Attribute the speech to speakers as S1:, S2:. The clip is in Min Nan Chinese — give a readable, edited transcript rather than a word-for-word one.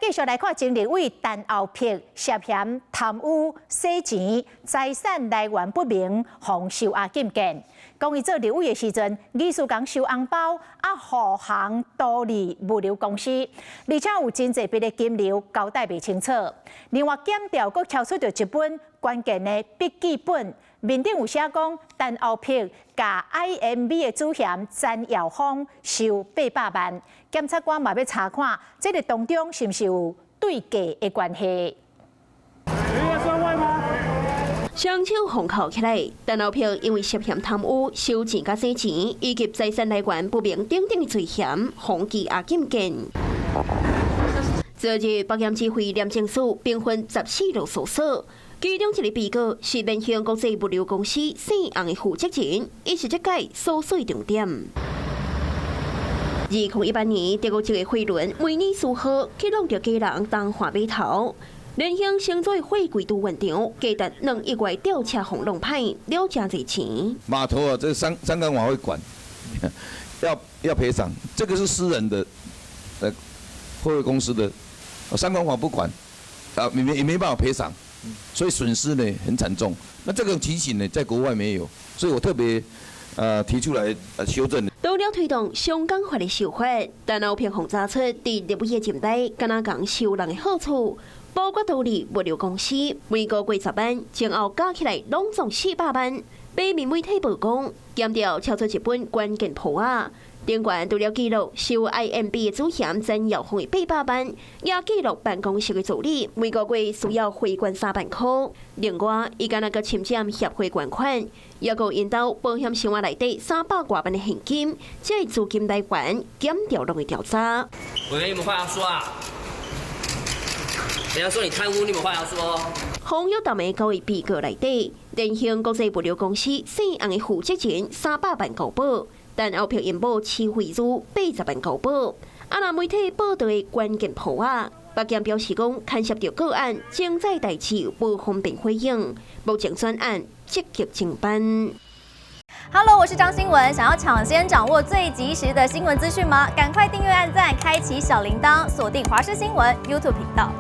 S1: 繼續來看前立委陳厚柏涉嫌貪污洗錢、財產來源不明，予收押禁見。講伊做立委的時陣，疑似共收紅包，啊，護航多利物流公司，而且有真濟筆的金流交代袂清楚。另外，檢調閣抄出著一本關鍵的筆記本，面頂有寫講陳厚柏共 IMB 的主嫌詹耀峰收800萬，檢察官嘛欲查看這个當中是毋是有對價的關係。
S2: 雙手予銬起來，陳厚柏因為涉嫌貪污、收錢佮洗錢，以及財產來源不明等等的罪嫌，予羈押禁見。昨日北檢指揮廉政署兵分14路搜索，其中一个被告是聯興國際物流公司姓洪的負責人，伊是這屆搜索重點。2018年，德國一个貨輪威尼斯號去挵著家人東岸碼頭，聯興乘坐貨櫃渡運場，價值2億外吊車予弄歹，了誠濟錢。
S3: 碼頭啊，這香港法會管，要賠償，這個是私人的，貨櫃公司的，商管法不管，啊，也沒辦法賠償，所以損失呢很慘重。那這個情形呢，在國外沒有，所以我特別提出來修正。
S2: 除了推動商管法的修法，陳厚柏予查出佇立委的任內，敢若共收人的好處，包括多利物流公司每個月10萬，前後加起來攏總400萬。表面媒體曝光，檢調抄出一本關鍵簿仔，頂懸除了記錄收 IMB 的主嫌曾耀峰的800萬，也記錄辦公室的助理每個月需要匯款3萬塊。另外，伊敢若閣侵佔協會捐款，抑閣𪜶兜保險箱仔內底300外萬的現金，這個資金來源，檢調攏會調查。
S4: 委員，你有話要說啊？人家說你貪污，你有話要說？
S2: 洪玉淡的交易被告內底，聯興國際物流公司姓洪的負責人300萬交保，陳厚柏𪜶某徐惠如80萬交保。啊，若媒體報導的關鍵簿仔，北檢表示講，牽涉著個案，正在代誌無方便回應，目前專案積極偵辦。
S5: Hello，我是張新聞，想要搶先掌握最及時的新聞資訊嗎？趕快訂閱、按讚、開啟小鈴鐺，鎖定華視新聞 YouTube 頻道。